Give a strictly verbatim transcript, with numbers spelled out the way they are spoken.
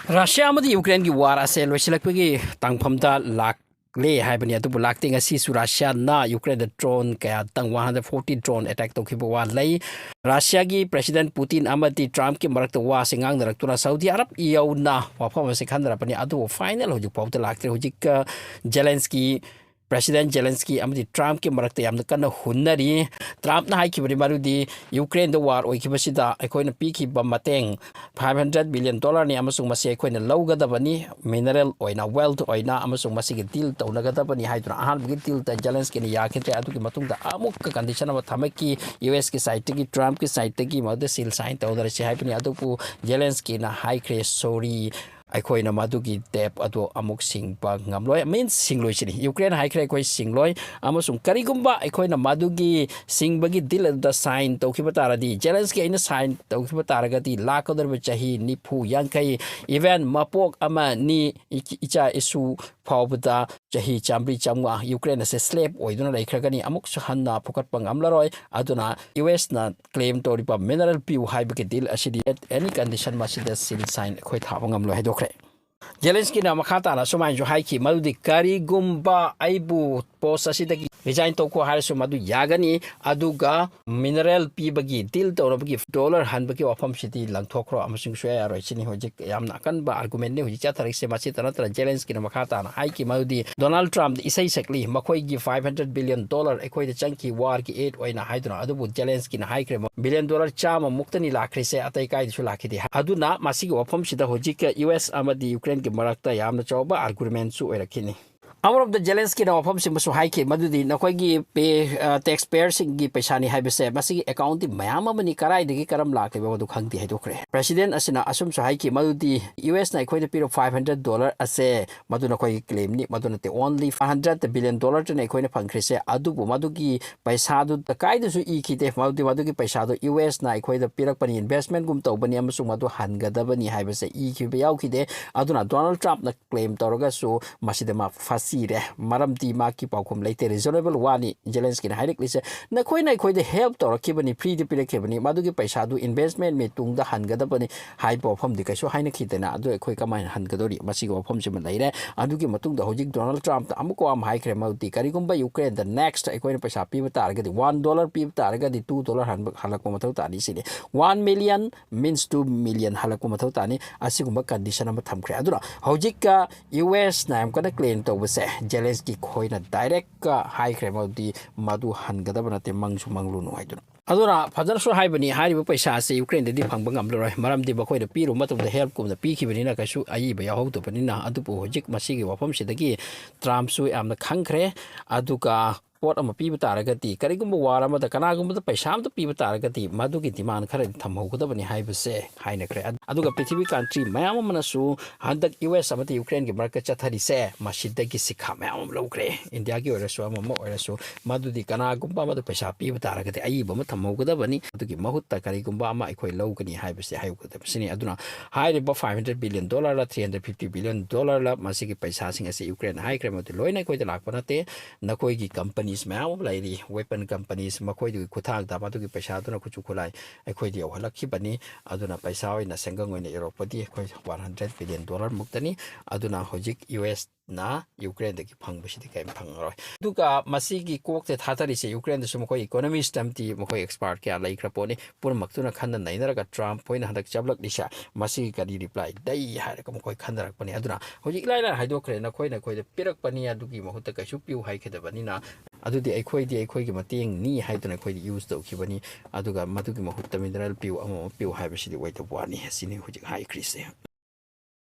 Russia ꯑꯃꯗꯤ ꯌꯨꯀ꯭ꯔꯦꯟꯒꯤ war ꯑꯁꯦ ꯂꯣꯏꯁꯤꯜꯂꯛꯄꯒꯤ ꯇꯥꯡꯐꯝꯗ ꯂꯥꯛꯂꯦ ꯍꯥꯏꯕꯅꯤ꯫ ꯑꯗꯨꯕꯨ ꯂꯥꯛꯇꯦ꯫ ꯉꯁꯤꯁꯨ ꯔꯁꯤꯌꯥꯅ ꯌꯨꯀ꯭ꯔꯦꯟꯗ ꯗ꯭ꯔꯣꯟ ꯀꯌꯥ ꯇꯪ one hundred forty drone attack ꯇꯧꯈꯤꯕ ꯋꯥ ꯂꯩ꯫ ꯔꯁꯤꯌꯥꯒꯤ ꯄ꯭ꯔꯦꯁꯤꯗꯦꯟ ꯄꯨꯇꯤꯟ ꯑꯃꯗꯤ ꯇ꯭ꯔꯝꯞꯀꯤ ꯃꯔꯛꯇ ꯋꯥꯁꯦ ꯉꯥꯡꯅꯔꯛꯇꯨꯅ ꯁꯥꯎꯗꯤ ꯑꯔꯕ ꯌꯧꯅ ꯋꯥꯐꯝ ꯑꯁꯦ ꯈꯟꯅꯔꯛꯄꯅꯤ꯫ ꯑꯗꯨꯕꯨ ꯐꯥꯏꯅꯦꯜ ꯍꯧꯖꯤꯛ ꯐꯥꯎꯗ ꯂꯥꯛꯇ꯭ꯔꯤ꯫ ꯍꯧꯖꯤꯛ, ꯑ, ꯖꯦꯂꯦꯟꯁꯀꯤ ꯄ꯭ꯔꯦꯁꯤꯗꯦꯟ ꯖꯦꯂꯦꯟꯁꯀꯤ ꯑꯃꯗꯤ ꯇ꯭ꯔꯝꯞꯀꯤ ꯃꯔꯛꯇ ꯌꯥꯝꯅ ꯀꯟꯅ ꯍꯨꯟꯅꯔꯤ꯫ ꯇ꯭ꯔꯝꯞꯅ ꯍꯥꯏꯈꯤꯕꯅꯤ, ꯃꯗꯨꯗꯤ ꯌꯨꯀ꯭ꯔꯦꯟꯗ ꯋꯥꯔ ꯑꯣꯏꯈꯤꯕꯁꯤꯗ ꯑꯩꯈꯣꯏꯅ ꯄꯤꯈꯤꯕ ꯃꯇꯦꯡ ꯐꯥꯏꯚ ꯍꯟꯗ꯭ꯔꯦꯠ ꯕꯤꯂꯤꯌꯟ ꯗꯣꯂꯔꯅꯤ ꯑꯃꯁꯨꯡ ꯃꯁꯤ ꯑꯩꯈꯣꯏꯅ ꯂꯧꯒꯗꯕꯅꯤ, ꯃꯤꯅꯔꯦꯜ ꯑꯣꯏꯅ, ꯋꯦꯜꯊ ꯑꯣꯏꯅ, ꯑꯃꯁꯨꯡ ꯃꯁꯤꯒꯤ ꯗꯤꯜ ꯇꯧꯅꯒꯗꯕꯅꯤ ꯍꯥꯏꯗꯨꯅ ꯑꯍꯥꯟꯕꯒꯤ ꯗꯤꯜꯗ ꯖꯦꯂꯦꯟꯁꯀꯤꯅ ꯌꯥꯈꯤꯗ꯭ꯔꯦ꯫ ꯑꯗꯨꯒꯤ ꯃꯇꯨꯡꯗ ꯑꯃꯨꯛꯀ ꯀꯟꯗꯤꯁꯟ ꯑꯃ ꯊꯝꯃꯛꯈꯤ꯫ ꯌꯨ ꯑꯦꯁꯀꯤ ꯁꯥꯏꯠꯇꯒꯤ, ꯇ꯭ꯔꯝꯞꯀꯤ ꯁꯥꯏꯠꯇꯒꯤ ꯃꯗꯨꯗ ꯁꯤꯜ ꯁꯥꯏꯟ ꯇꯧꯅꯔꯁꯤ ꯍꯥꯏꯕꯅꯤ꯫ ꯑꯗꯨꯕꯨ ꯖꯦꯂꯦꯟꯁꯀꯤꯅ ꯍꯥꯏꯈ꯭ꯔꯦ, "ꯁꯣꯔꯤ, ꯑꯩꯈꯣꯏꯅ ꯃꯗꯨꯒꯤ ꯗꯦꯞ ꯑꯗꯨ ꯑꯃꯨꯛ ꯁꯤꯡꯕ ꯉꯝꯂꯣꯏ"꯫ ꯃꯤꯟꯁ ꯁꯤꯡꯂꯣꯏꯁꯤꯅꯤ꯫ ꯌꯨꯀ꯭ꯔꯦꯟ ꯍꯥꯏꯈ꯭ꯔꯦ, "ꯑꯩꯈꯣꯏ ꯁꯤꯡꯂꯣꯏ, ꯑꯃꯁꯨꯡ ꯀꯔꯤꯒꯨꯝꯕ ꯑꯩꯈꯣꯏꯅ ꯃꯗꯨꯒꯤ ꯁꯤꯡꯕꯒꯤ ꯗꯤꯜ ꯑꯗꯨꯗ ꯁꯥꯏꯟ ꯇꯧꯈꯤꯕ ꯇꯥꯔꯗꯤ, ꯖꯦꯂꯦꯟꯁꯀꯤ ꯑꯩꯅ ꯁꯥꯏꯟ ꯇꯧꯈꯤꯕ ꯇꯥꯔꯒꯗꯤ, ꯂꯥꯛꯀꯗꯧꯔꯤꯕ ꯆꯍꯤ ꯅꯤꯐꯨ, ꯌꯥꯡꯈꯩ, ꯏꯚꯦꯟ ꯃꯄꯣꯛ ꯑꯃ, ꯑꯅꯤ, ꯏ-, ꯏꯆꯥ ꯏꯁꯨ ꯐꯥꯎꯕꯗ ꯆꯍꯤ ꯆꯥꯝꯃꯔꯤ, ꯆꯥꯝꯃꯉꯥ ꯌꯨꯀ꯭ꯔꯦꯟ ꯑꯁꯦ ꯁ꯭ꯂꯦꯞ ꯑꯣꯏꯗꯨꯅ ꯂꯩꯈ꯭ꯔꯒꯅꯤ, ꯑꯃꯨꯛꯁꯨ ꯍꯟꯅ ꯐꯨꯒꯠꯄ ꯉꯝꯂꯔꯣꯏ"꯫ ꯑꯗꯨꯅ ꯌꯨ ꯑꯦꯁꯅ ꯀ꯭ꯂꯦꯝ ꯇꯧꯔꯤꯕ ꯃꯤꯅꯔꯦꯜ ꯄꯤꯌꯨ ꯍꯥꯏꯕꯒꯤ ꯗꯤꯜ ꯑꯁꯤꯗꯤ at any condition ꯃꯁꯤꯗ ꯁꯤꯜ ꯁꯥꯏꯟ ꯑꯩꯈꯣꯏ ꯊꯥꯕ ꯉꯝꯂꯣꯏ ꯍꯥꯏꯗꯣꯛꯈ꯭ꯔꯦ꯫ ꯖꯦꯂꯦꯟꯁꯀꯤꯅ ꯃꯈꯥ ꯇꯥꯅ ꯑꯁꯨꯃꯥꯏꯅꯁꯨ ꯍꯥꯏꯈꯤ, ꯃꯗꯨꯗꯤ ꯀꯔꯤꯒꯨꯝꯕ ꯑꯩꯕꯨ ꯄꯣꯁ ꯑꯁꯤꯗꯒꯤ ꯔꯤꯖꯥꯏꯟ ꯇꯧꯈꯣ ꯍꯥꯏꯔꯁꯨ ꯃꯗꯨ ꯌꯥꯒꯅꯤ, ꯑꯗꯨꯒ ꯃꯤꯅꯔꯦꯜ ꯄꯤꯕꯒꯤ ꯗꯤꯜ ꯇꯧꯅꯕꯒꯤ ꯗꯣꯂꯔ ꯍꯟꯕꯒꯤ ꯋꯥꯐꯝꯁꯤꯗꯤ ꯂꯪꯊꯣꯛꯈ꯭ꯔꯣ ꯑꯃꯁꯨꯡ ꯁꯨꯡꯌꯥ ꯌꯥꯔꯣꯏ꯫ ꯁꯤꯅꯤ ꯍꯧꯖꯤꯛ ꯌꯥꯝꯅ ꯑꯀꯟꯕ ꯑꯥꯔꯒꯨꯃꯦꯟꯅꯤ ꯍꯧꯖꯤꯛ ꯆꯠꯊꯔꯛꯏꯁꯦ꯫ ꯃꯁꯤꯇ ꯅꯠꯇꯅ ꯖꯦꯂꯦꯟꯁꯀꯤꯅ ꯃꯈꯥ ꯇꯥꯅ ꯍꯥꯏꯈꯤ, ꯃꯗꯨꯗꯤ ꯗꯣꯅꯥꯜꯗ ꯇ꯭ꯔꯝꯞ ꯏꯁꯩ ꯁꯛꯂꯤ, "ꯃꯈꯣꯏꯒꯤ ꯐꯥꯏꯚ ꯍꯟꯗ꯭ꯔꯦꯠ ꯕꯤꯂꯤꯌꯟ ꯗꯣꯂꯔ ꯑꯩꯈꯣꯏꯗ ꯆꯪꯈꯤ ꯋꯥꯔꯒꯤ ꯑꯦꯗ ꯑꯣꯏꯅ" ꯍꯥꯏꯗꯨꯅ꯫ ꯑꯗꯨꯕꯨ ꯖꯦꯂꯦꯟꯁꯀꯤꯅ ꯍꯥꯏꯈ꯭ꯔꯦ, "ꯕꯤꯂꯤꯌꯟ ꯗꯣꯂꯔ ꯆꯥꯝꯃ ꯃꯨꯛꯇꯅꯤ ꯂꯥꯛꯈ꯭ꯔꯤꯁꯦ, ꯑꯇꯩ ꯀꯥꯏꯗꯁꯨ ꯂꯥꯛꯈꯤꯗꯦ"꯫ ꯑꯗꯨꯅ ꯃꯁꯤꯒꯤ ꯋꯥꯐꯝꯁꯤꯗ ꯍꯧꯖꯤꯛ ꯌꯨ ꯑꯦꯁ ꯑꯃꯗꯤ ꯌꯨꯀ꯭ꯔꯦꯟꯒꯤ ꯃꯔꯛꯇ ꯌꯥꯝꯅ ꯆꯥꯎꯕ ꯑꯥꯔꯒꯨꯃꯦꯟꯁꯨ ꯑꯣꯏꯔꯛꯈꯤꯅꯤ꯫ ꯑꯃꯔꯣꯝꯗ ꯖꯦꯂꯦꯟꯁꯀꯤꯅ ꯋꯥꯐꯝꯁꯤꯃꯁꯨ ꯍꯥꯏꯈꯤ, ꯃꯗꯨꯗꯤ ꯅꯈꯣꯏꯒꯤ ꯄꯦ, ꯑ, ꯇꯦꯛꯁ ꯄꯦꯌꯔꯁꯤꯡꯒꯤ ꯄꯩꯁꯥꯅꯤ ꯍꯥꯏꯕꯁꯦ, ꯃꯁꯤꯒꯤ ꯑꯦꯀꯥꯎꯟꯗꯤ ꯃꯌꯥꯝ ꯑꯃꯅꯤ, ꯀꯔꯥꯏꯗꯒꯤ ꯀꯔꯝ ꯂꯥꯛꯂꯤꯕ ꯃꯗꯨ ꯈꯪꯗꯦ ꯍꯥꯏꯗꯣꯛꯈ꯭ꯔꯦ꯫ ꯄ꯭ꯔꯦꯁꯤꯗꯦꯟ ꯑꯁꯤꯅ ꯑꯁꯨꯝꯁꯨ ꯍꯥꯏꯈꯤ, ꯃꯗꯨꯗꯤ ꯌꯨ ꯑꯦꯁꯅ ꯑꯩꯈꯣꯏꯗ ꯄꯤꯔꯤꯕ ꯐꯥꯏꯚ ꯍꯟꯗ꯭ꯔꯦꯠ ꯗꯣꯂꯔ ꯑꯁꯦ ꯃꯗꯨ ꯅꯈꯣꯏꯒꯤ ꯀ꯭ꯂꯦꯝꯅꯤ, ꯃꯗꯨ ꯅꯠꯇꯦ, only five hundred billion dollarꯅꯤ ꯑꯩꯈꯣꯏꯅ ꯐꯪꯈ꯭ꯔꯤꯁꯦ꯫ ꯑꯗꯨꯕꯨ ꯃꯗꯨꯒꯤ ꯄꯩꯁꯥꯗꯨ ꯀꯥꯏꯗꯁꯨ ꯏꯈꯤꯗꯦ, ꯃꯗꯨꯗꯤ ꯃꯗꯨꯒꯤ ꯄꯩꯁꯥꯗꯨ ꯌꯨ ꯑꯦꯁꯅ ꯑꯩꯈꯣꯏꯗ ꯄꯤꯔꯛꯄꯅꯤ, ꯏꯟꯚꯦꯁꯃꯦꯟꯒꯨꯝ ꯇꯧꯕꯅꯤ ꯑꯃꯁꯨꯡ ꯃꯗꯨ ꯍꯟꯒꯗꯕꯅꯤ ꯍꯥꯏꯕꯁꯦ ꯏꯈꯤꯕ ꯌꯥꯎꯈꯤꯗꯦ꯫ ꯑꯗꯨꯅ ꯗꯣꯅꯥꯜꯗ ꯇ꯭ꯔꯝꯞꯅ ꯀ꯭ꯂꯦꯝ ꯇꯧꯔꯒꯁꯨ ꯃꯁꯤꯗ ꯃꯥ ꯐꯥꯁꯤ ꯏꯔꯦ꯫ ꯃꯔꯝꯗꯤ ꯃꯥꯒꯤ ꯄꯥꯎꯈꯨꯝ ꯂꯩꯇꯦ, reasonable ꯋꯥꯅꯤ ꯖꯦꯂꯦꯟꯁꯀꯤꯅ ꯍꯥꯏꯔꯛꯂꯤꯁꯦ꯫ ꯅꯈꯣꯏꯅ ꯑꯩꯈꯣꯏꯗ help ꯇꯧꯔꯛꯈꯤꯕꯅꯤ, freeꯗ ꯄꯤꯔꯛꯈꯤꯕꯅꯤ, ꯃꯗꯨꯒꯤ ꯄꯩꯁꯥꯗꯨ investment ꯃꯤ ꯇꯨꯡꯗ ꯍꯟꯒꯗꯕꯅꯤ ꯍꯥꯏꯕ ꯋꯥꯐꯝꯗꯤ ꯀꯩꯁꯨ ꯍꯥꯏꯅꯈꯤꯗꯅ, ꯑꯗꯨ ꯑꯩꯈꯣꯏ ꯀꯃꯥꯏꯅ ꯍꯟꯒꯗꯧꯔꯤ? ꯃꯁꯤꯒꯤ ꯋꯥꯐꯝꯁꯤꯃ ꯂꯩꯔꯦ꯫ ꯑꯗꯨꯒꯤ ꯃꯇꯨꯡꯗ ꯍꯧꯖꯤꯛ ꯗꯣꯅꯥꯜꯗ ꯇ꯭ꯔꯝꯞꯇ ꯑꯃꯨꯛꯀ ꯑꯃ ꯍꯥꯏꯈ꯭ꯔꯦ, ꯃꯗꯨꯗꯤ ꯀꯔꯤꯒꯨꯝꯕ ꯌꯨꯀ꯭ꯔꯦꯟꯗ next ꯑꯩꯈꯣꯏꯅ ꯄꯩꯁꯥ ꯄꯤꯕ ꯇꯥꯔꯒꯗꯤ, one dollar ꯄꯤꯕ ꯇꯥꯔꯒꯗꯤ two dollar ꯍꯟꯕ, ꯍꯜꯂꯛꯄ ꯃꯊꯧ ꯇꯥꯅꯤ ꯁꯤꯅꯤ꯫ One million means two million ꯍꯜꯂꯛꯄ ꯃꯊꯧ ꯇꯥꯅꯤ꯫ ꯑꯁꯤꯒꯨꯝꯕ condition ꯑꯃ ꯊꯝꯈ꯭ꯔꯦ꯫ ꯑꯗꯨꯅ ꯍꯧꯖꯤꯛꯀ ꯌꯨ ꯑꯦꯁꯅ ꯌꯥꯝ ꯀꯟꯅ claim ꯇꯧꯕꯁꯦ, ꯖꯦꯂꯦꯟꯁꯀꯤ ꯈꯣꯏꯅ direct ꯍꯥꯏꯈ꯭ꯔꯦ, ꯃꯗꯨꯗꯤ ꯃꯗꯨ ꯍꯟꯒꯗꯕ ꯅꯠꯇꯦ, ꯃꯪꯁꯨ ꯃꯪꯂꯨꯅꯨ ꯍꯥꯏꯗꯨꯅ꯫ ꯑꯗꯨꯅ ꯐꯖꯅꯁꯨ ꯍꯥꯏꯕꯅꯤ, ꯍꯥꯏꯔꯤꯕ ꯄꯩꯁꯥ ꯑꯁꯤ ꯌꯨꯀ꯭ꯔꯦꯟꯗꯗꯤ ꯐꯪꯕ ꯉꯝꯂꯔꯣꯏ, ꯃꯔꯝꯗꯤ ꯃꯈꯣꯏꯅ ꯄꯤꯔꯨꯕ ꯃꯇꯝꯗ helpꯀꯨꯝꯅ ꯄꯤꯈꯤꯕꯅꯤꯅ ꯀꯩꯁꯨ ꯑꯏꯕ ꯌꯥꯎꯍꯧꯗꯕꯅꯤꯅ꯫ ꯑꯗꯨꯕꯨ ꯍꯧꯖꯤꯛ ꯃꯁꯤꯒꯤ ꯋꯥꯐꯝꯁꯤꯗꯒꯤ ꯇ꯭ꯔꯝꯞꯁꯨ ꯌꯥꯝꯅ ꯈꯪꯈ꯭ꯔꯦ꯫ ꯑꯗꯨꯒ ꯄꯣꯠ ꯑꯃ ꯄꯤꯕ ꯇꯥꯔꯒꯗꯤ, ꯀꯔꯤꯒꯨꯝꯕ war ꯑꯃꯗ ꯀꯅꯥꯒꯨꯝꯕꯗ ꯄꯩꯁꯥ ꯑꯃꯇ ꯄꯤꯕ ꯇꯥꯔꯒꯗꯤ, ꯃꯗꯨꯒꯤ demand ꯈꯔꯗꯤ ꯊꯝꯍꯧꯒꯗꯕꯅꯤ ꯍꯥꯏꯕꯁꯦ ꯍꯥꯏꯅꯈ꯭ꯔꯦ꯫ ꯑꯗꯨꯒ ꯄ꯭ꯔꯤꯊꯤꯕꯤ country ꯃꯌꯥꯝ ꯑꯃꯅꯁꯨ ꯍꯟꯗꯛ ꯌꯨ ꯑꯦꯁ ꯑꯃꯗꯤ ꯌꯨꯀ꯭ꯔꯦꯟꯒꯤ ꯃꯔꯛꯇ ꯆꯠꯊꯔꯤꯁꯦ, ꯃꯁꯤꯗꯒꯤ ꯁꯤꯈꯥ ꯃꯌꯥꯝ ꯑꯃ ꯂꯧꯈ꯭ꯔꯦ꯫ ꯏꯟꯗꯤꯌꯥꯒꯤ ꯑꯣꯏꯔꯁꯨ, ꯑꯃ ꯑꯃ ꯑꯣꯏꯔꯁꯨ, ꯃꯗꯨꯗꯤ ꯀꯅꯥꯒꯨꯝꯕ ꯑꯃꯗ ꯄꯩꯁꯥ ꯄꯤꯕ ꯇꯥꯔꯒꯗꯤ ꯑꯏꯕ ꯑꯃ ꯊꯝꯍꯧꯒꯗꯕꯅꯤ꯫ ꯑꯗꯨꯒꯤ ꯃꯍꯨꯠꯇ ꯀꯔꯤꯒꯨꯝꯕ ꯑꯃ ꯑꯩꯈꯣꯏ ꯂꯧꯒꯅꯤ ꯍꯥꯏꯕꯁꯦ ꯍꯥꯏꯍꯧꯒꯗꯕꯁꯤꯅꯤ꯫ ꯑꯗꯨꯅ ꯍꯥꯏꯔꯤꯕ five hundred billion dollarꯂ, three hundred fifty billion dollarꯂ, ꯃꯁꯤꯒꯤ ꯄꯩꯁꯥꯁꯤꯡ ꯑꯁꯤ ꯌꯨꯀ꯭ꯔꯦꯟꯅ ꯍꯥꯏꯈ꯭ꯔꯦ, ꯃꯗꯨ ꯂꯣꯏꯅ ꯑꯩꯈꯣꯏꯗ ꯂꯥꯛꯄ ꯅꯠꯇꯦ꯫ ꯅꯈꯣꯏꯒꯤ companies ꯃꯌꯥꯝ ꯑꯃ ꯂꯩꯔꯤ, weapon companies, ꯃꯈꯣꯏꯗꯨꯒꯤ ꯈꯨꯠꯊꯥꯡꯗ ꯃꯗꯨꯒꯤ ꯄꯩꯁꯥꯗꯨꯅ ꯈꯨꯠꯁꯨ ꯈꯨꯠꯂꯥꯏ ꯑꯩꯈꯣꯏꯗ ꯌꯧꯍꯜꯂꯛꯈꯤꯕꯅꯤ꯫ ꯑꯗꯨꯅ ꯄꯩꯁꯥ ꯑꯣꯏꯅ ꯁꯦꯟꯒꯪ ꯑꯣꯏꯅ ꯌꯧꯔꯛꯄꯗꯤ ꯑꯩꯈꯣꯏ one hundred billion dollar ꯃꯨꯛꯇꯅꯤ꯫ ꯑꯗꯨꯅ ꯍꯧꯖꯤꯛ ꯌꯨ ꯑꯦꯁꯅ ꯌꯨꯀ꯭ꯔꯦꯟꯗꯒꯤ ꯐꯪꯕꯁꯤꯗꯤ ꯀꯔꯤꯝ ꯐꯪꯉꯔꯣꯏ꯫ ꯑꯗꯨꯒ ꯃꯁꯤꯒꯤ ꯀꯣꯛꯁꯦ ꯊꯥꯊꯔꯤꯁꯦ ꯌꯨꯀ꯭ꯔꯦꯟꯗꯁꯨ ꯃꯈꯣꯏ economist ꯑꯃꯗꯤ ꯃꯈꯣꯏ expert ꯀꯌꯥ ꯂꯩꯈ꯭ꯔ ꯄꯣꯠꯅꯤ꯫ ꯄꯨꯝꯅꯃꯛꯇꯨꯅ ꯈꯟꯅ ꯅꯩꯅꯔꯒ ꯇ꯭ꯔꯝꯞ ꯍꯣꯏꯅ ꯍꯟꯗꯛ ꯆꯞꯂꯛꯂꯤꯁꯦ, ꯃꯁꯤꯒꯤ ꯀꯔꯤ reply ꯂꯩ ꯍꯥꯏꯔꯒ ꯃꯈꯣꯏ ꯈꯟꯅꯔꯛꯄꯅꯤ꯫ ꯑꯗꯨꯅ ꯍꯧꯖꯤꯛ ꯏꯂꯥꯏ ꯂꯥꯏꯅ ꯍꯥꯏꯗꯣꯛꯈ꯭ꯔꯦ, ꯅꯈꯣꯏꯅ ꯑꯩꯈꯣꯏꯗ ꯄꯤꯔꯛꯄꯅꯤ, ꯑꯗꯨꯒꯤ ꯃꯍꯨꯠꯇ ꯀꯩꯁꯨ ꯄꯤꯌꯨ ꯍꯥꯏꯈꯤꯗꯕꯅꯤꯅ, ꯑꯗꯨꯗꯤ ꯑꯩꯈꯣꯏꯗꯤ ꯑꯩꯈꯣꯏꯒꯤ ꯃꯇꯦꯡꯅꯤ ꯍꯥꯏꯗꯨꯅ ꯑꯩꯈꯣꯏꯗꯤ use ꯇꯧꯈꯤꯕꯅꯤ꯫ ꯑꯗꯨꯒ ꯃꯗꯨꯒꯤ ꯃꯍꯨꯠꯇ mineral ꯄꯤꯌꯨ, ꯑꯃ ꯑꯃ ꯄꯤꯌꯨ ꯍꯥꯏꯕꯁꯤꯗꯤ ꯑꯣꯏꯗꯕ ꯋꯥꯅꯤ꯫ ꯑꯁꯤꯅꯤ ꯍꯧꯖꯤꯛ ꯍꯥꯏꯈ꯭ꯔꯤꯁꯦ꯫